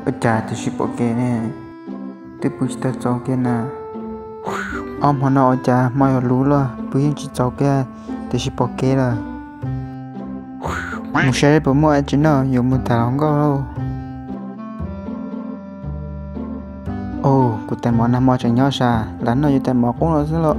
Ua cas tiam sis pom kev ne? Twb pw tsis tau txaus kiag na. Ob hmo no ua cas hmo yuav luv luaj, pw yeej tsis txaus kiag, tiam sis pom kev lawm. Mus saib puas muaj dab tsi noj yuav mus tham hluas nkauj lauj. Kuv tais mov nag hmo tseem nyob sas, lam noj yuav tais mov qub no xwb los.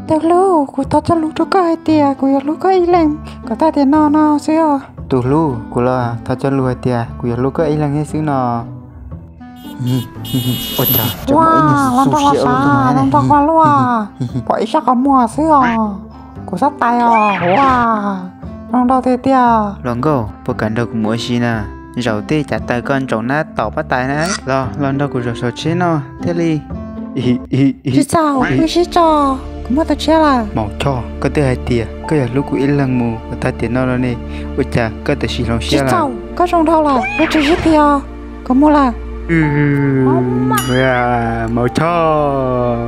Tus hlub, kuv thov cog lus rau koj hais tias kuv yuav hlub koj ib leeg kom tag tiam no no xwb os. Tus hlub, kuv los thov cog lus hais tias kuv yuav hlub koj ib leeg thiab xwb no. Ua cas los nrog los sav, los nrog los luaj, pom ib sab qhov muag xwb os. Kuv sab tais os, ua zoo nraug tiag tiag. Hluas nkauj, puas kam nrog kuv mus ua si na? Zaum tej cav taws koj ntsaum nab tom pab tais na. Los, los nrog kuv zaum saum tsheb no thiaj li. Tsis txaus, wb sib tso, kuv muaj tus tshiab lawm. Maum Choj, koj twb hais tias koj yuav hlub kuv ib leeg mus kom tag tiam no los ne, ua cas koj tam sim hloov siab lawm? Tsis txaus, koj zoo nraug lawm, wb tsis sib tig os, kuv mus lawm. Maum Choj.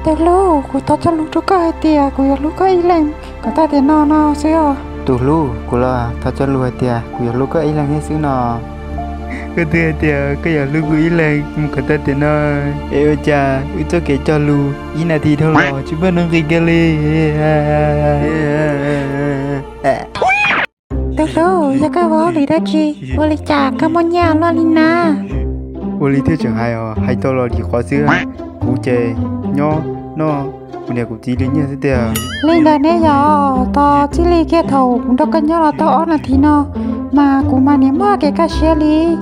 Tus hlub, kuv thov cog lus rau koj hais tias kuv yuav hlub koj ib leeg kom tag tiam no no xwb os. Tus hlub, kuv los thov cog lus hais tias kuv yuav hlub koj ib leeg thiab xwb no. Koj twb hais tias koj yuav hlub kuv ib leeg mus kom tag tiam no, es ua cas wb txoj kev cog lus ib nas this dhau los tsis muaj nuj nqis kiag li? Tus hlub, yog koj ua hauj lwm dab tsi, ua li cas koj muaj nyiaj luaj li na? Ua li thiaj tseem hais os, hais tau los dim qhov xwb. Kuv ces nyob noj kuv niam kuv txiv li nyiaj xwb tiag. Li ntawd ne yom, tos txij li kiag thaum kuv nrog koj nyob los tau ob nas this no, mas kuv mas niam muaj kev kaj siab li.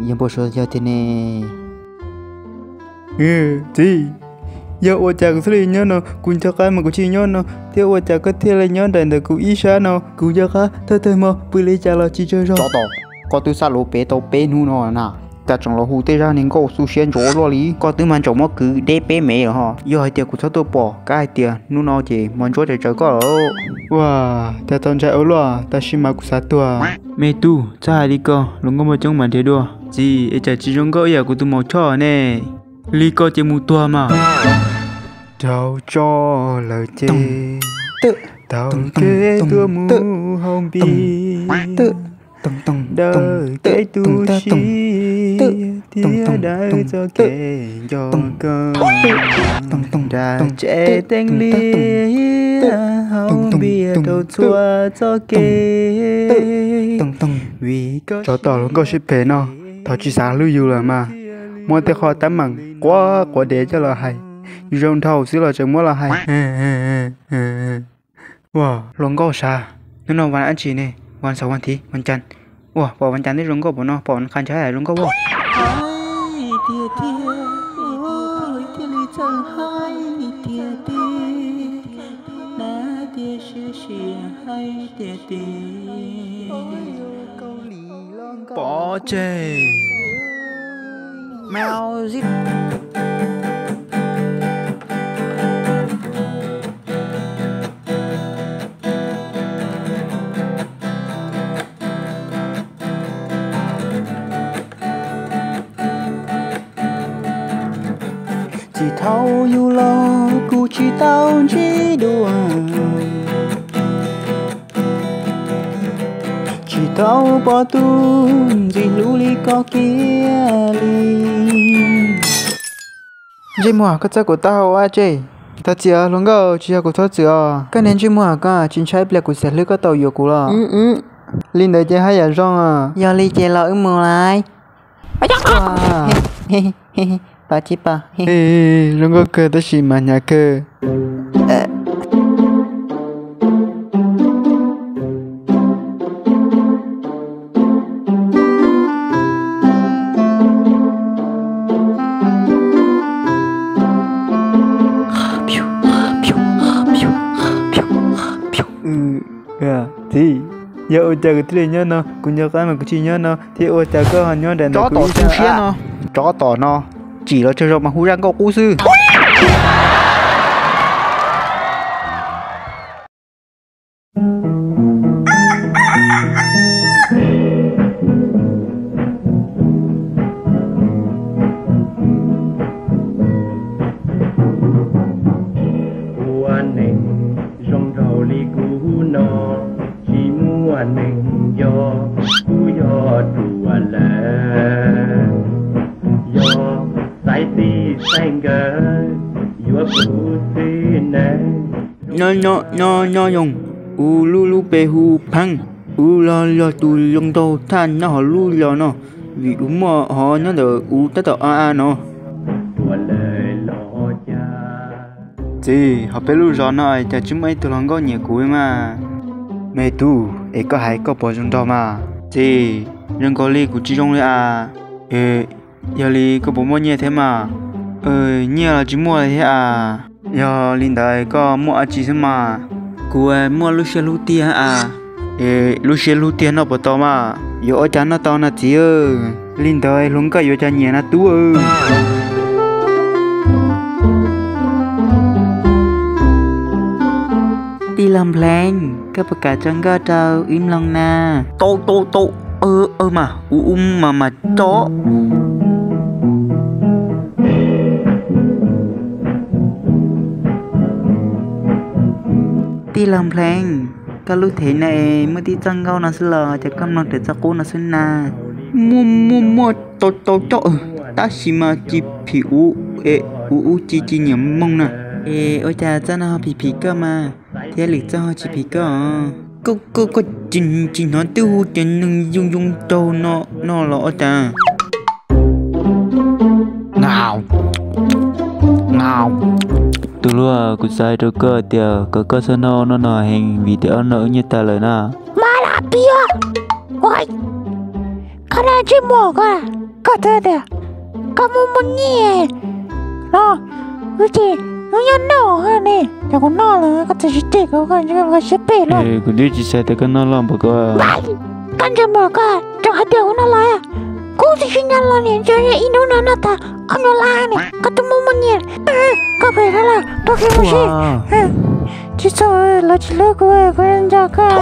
Yog npau suav yog tiag ne. Txiv, yog ua cas kuv thiaj li nyob no, kuv nco qab mas kuv tsis nyob no, thiab ua cas koj thiaj li nyob nraim ntawm kuv ib sab no, kuv nco qab thawj thawj hmo pw li cas los tsis tsaug zog. Koj twb xa lus pem tau peb hnub no na, cas tseem los hu tej zaj niag nkauj xu siab ntsuav luaj li. Koj twb mas ntsaum muab kwv deb peb mev lawm ho. Yog hais tias kuv txhob tuaj pom, kav hais tias hnub no ces hmo ntsuab tsawv tsawv koj lawm. Ua, cas tau ntshai ua luaj, tab sis mas kuv xav tuag. Me tub, txhob hais li ko, hluas nkauj muaj coob mas nrhiav dua. Txiv, es cas tsis zoo nkauj ib yam kuv tus Maum Choj ne? Li ko ces mus tuag mas. Rau tso lawm ces taug kev tuaj mus hauv npis, dawb kev tu siab thiab dawb txoj kev nco kawg, nram tsev teeb liaj hauv npias rau txhua txoj kev. Vim koj tsov tom hluas nkauj siab phem no, thov tsis xav hlub yus lawm mas. Muab tej qho teeb meem quav quav dev coj los hais, yus zoo nraug xwb los tseem muab los hais. Ua, hluas nkauj sav, hnub no vas dab tsi ne? Vas xaum, vas thiv, vas cas? Ua, pom vas cas twb zoo nkauj npaum no, pom qas ntshav zoo nkauj ua. Hais tiag tiag, thiaj li txawj hais tiag tiag, na tiag siab sia hais tiag tiag. Pov tseg. Txij thaum yus los kuv tsis tau ntsib dua, tsis tau pom tus ntxim hlub li koj kiag li. Ntsej muag, koj txhawb kuv taub hau ua dab tsi? Thov txim os hluas nkauj, tsis yog kuv txhob txwm os. Koj niag ntsej muag, koj tsis ntshai ib pliag kuv xiam hlwb koj tau yuav kuv los? Li ntawd ces haj yam zoo. Yog li ces los wb mus lawm. Pom tsis pom? Zoo nkauj kawg tab sis mas hnyav kawg. Txiv, yog ua cas kuv thiaj li nyob no, kuv nco qab mas kuv tsis nyob no, thiab ua cas koj ho nyob nram ntawm kuv ib sab no? Tsov tom no, tsim los tsaug zog mas hu zaj nkauj qub xwb. Nyob nyob nyob nyob zoo, kuv lub lub npe hu Pheej, kuv los yog tus zoo nraug thaj nyob hauv lub zos no, vim kuv muaj hov nyob ntawm kuv tab tom a a no. Txiv, hauv peb lub zos no cas tsis muaj ib tug hluas nkauj nyiam kuv li mas. Me tub, es koj hais koj puas zoo nraug mas? Txiv, zoo nkaus li kuv tsis zoo li as. Yog li koj puas muaj nyiaj thiab mas? Nyiaj los tsis muaj li thiab as. Yog li ntawd koj muaj dab tsi xwb mas? Kuv muaj lub siab hlub tiag as. Lub siab hlub tiag noj puas tau mas? Yuav ua cas noj tau na txiv? Li ntawd hluas nkauj yuav cas nyiam na tub. Tij laug Npleev, koj puas kam tso nkauj rau wb mloog na? Tau tau tau, mas ub ub mas mas tso. Tij laug Npleev, koj lub thev no es muaj tib txoj nkauj no xwb los cas koj mloog raws txoj qub no xwb na? Muaj muaj muaj, tau tau tso, tab sis mas tsis phim ub, es ub ub ci ci nyiam mloog na. Es ua cas txoj no ho phim phim koj mas, thiab lwm txoj ho tsis phim koj? Koj koj koj tsis hnov twb hu tias neeg zoo zoo nraug no no los ua cas? Tus hluas, kuv xav hais rau koj tias kom koj txhob noj no no heev vim tias ob no wb nyiaj tag lawm na. Mas las pias, koj na tsis muaj koj, koj twb tias koj muaj muaj nyiaj los wb ces wb nyob noj ne, yog kuv noj lawm koj txawm tsis cem kuv, koj siab phem no. Kuv twb tsis xav tias koj noj loj npaum ko. Koj ntsia npaum koj tseem hais tias kuv noj loj, kuv twb tsis nyob los niam ntsia ib hnub no noj tag ob nyuag lab ne, koj twb muaj muaj nyiaj, koj phem lawm, tuag kiag mus seb. Tsis txhob, lawv tsis hlub kuv, kuv nco koj,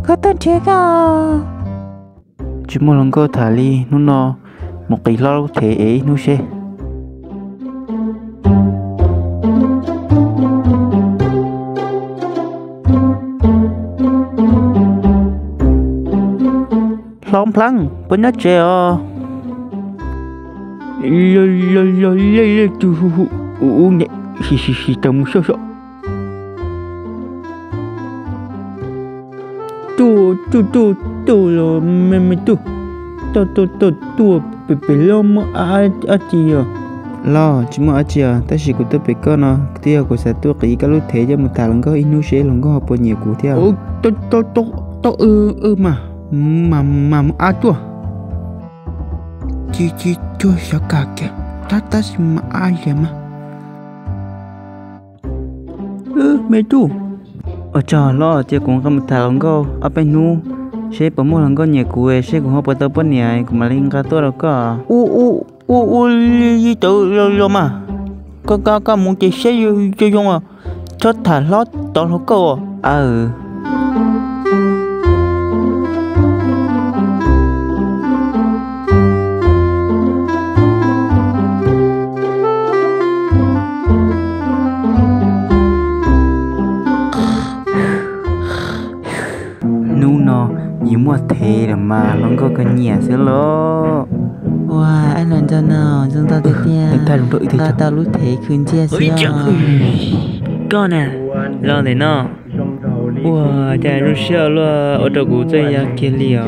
kuv tuaj nrhiav koj. Tsis muaj hluas nkauj tham li, hnub no mus qiv hlob lub thev es ib hnub seb. Hlob Npleev, puas nyob tsev os? Los los los, leej leej twg hu hu ub ub ne, sim sim sim tawm mus saib saib. Tuaj tuaj tuaj tuaj los me me tuaj, tuaj tuaj tuaj tuaj pem pem hlob muaj dab tsi os? Los tsis muaj dab tsi os, tab sis kuv tuaj pem koj no twb yog kuv xav tuaj qiv koj lub thev coj mus tham hluas nkauj ib hnub seb hluas nkauj ho puas nyiam kuv thiab. Tau tau tau, mas mas mas mus ab tuaj. Ci ci cuag xyov kam kiag, tab tab sis mas ab liam mas. Me tub, ua tsaug hlob, cia kuv nqa mus tham hluas nkauj ob peb hnub seb puas muaj hluas nkauj nyiam kuv, seb kuv ho puas tau poj niam kuv mam li nqa tuaj rau koj. Ua ua ua li tawd los mas, koj koj mus ces saib zoo zoo, txhob tham hlob tod hluas nkauj. Aw. Hnub no yus muaj thev lawm mas hluas nkauj kawg nyiam xwb los. Ua, ab los nco no zoo nkauj tiag tiag, nqa tau lub thev khwv nciaj xwb. Koj na, los ntawm no. Ua, cas zoo siab luaj ua rau kuv txawj ya kiag li os.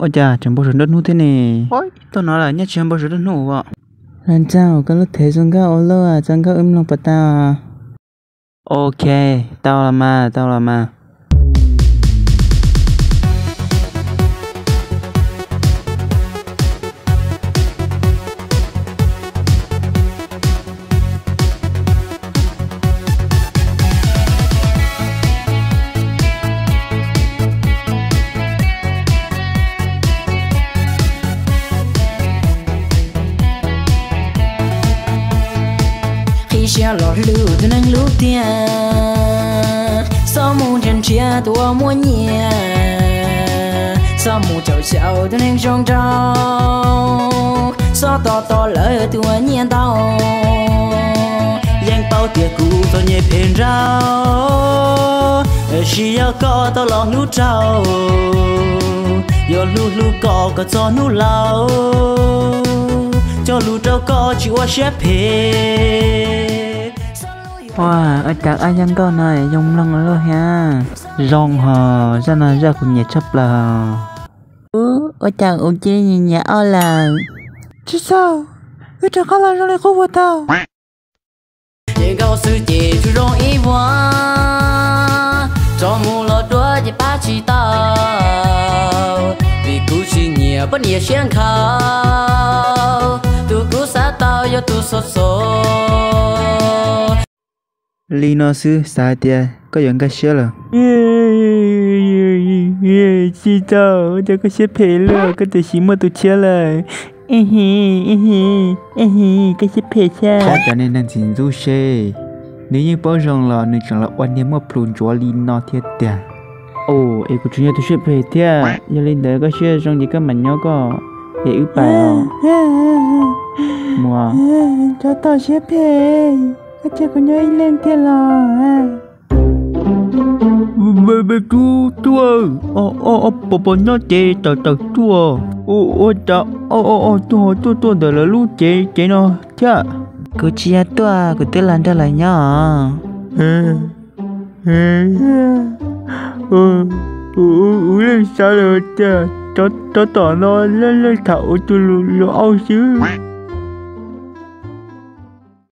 Ua cas tseem npau suav nruab hnub thiab ne? Tuaj no lawm nyaj tsis npau suav nruab hnub os. Los ntxaug, koj lub thev zoo nkauj ua luaj, tso nkauj wb mloog puas tau? Ok, tau los mas, tau los mas. Qhib siab los hlub tus neeg hlub tiag, txhob mus nrhiav nrhiav tus uas muaj nyiaj, txhob mus caum caum tus neeg zoo nraug, txhob tos tos lawv tus uas nyiaj ntau. Yeej Paub tias kuv txom nyem phem nrauj, tab sis yog koj tau los hlub rau, yuav hlub hlub koj kom txog hnub laus, cog lus rau koj tsis ua siab phem. Ua, ua cas ab yog nkauj no zoo mloog luaj thiab. Zoo hos, zaj no zaj kuv nyiam tshaj plaws. Ua cas kuv cia li nyiam nyiam ob lawm. Tsis txhaum, wb rov qab los zoo li qub puas tau. Ces nkauj xwb ces tsuas zoo ib vuag, tso mus los dua ces pab tsis tau, vim kuv tsis nyiam poj niam siab nkhaus, tus kuv xav tau yog tus xov xov. Li no xwb xav hais tias koj yuav nkag siab lawm. Tsis tau, ua cas koj siab phem luaj, koj tiam sis muaj tus tshiab lawm. Ej hi, ej hi, ej hi, koj siab phem thiab. Koj cov niag neeg txiv ntxub seb, nws yeej paub zoo los nws tseem los ua niag muaj plhus ntsuav li no thiab tiag. Au, es kuv tseem yog tus siab phem thiab. Yog li ntawd koj siab zoo ces koj mam nyob koj, es wb pais os. Mus. Tsov tom siab phem, koj cia kuv nyob ib leeg tiag los? Tub, tub, pos pos nyob ces tawm tawm tuaj. Ua cas tuaj tuaj tuaj ntawm lawv lub cev cev no thiab? Kuv tsis yog tuaj, kuv twb los nrog lawv nyob os. Ua leej xav lawm tias tsov tom no leej leej tham ua tus lus au xwb.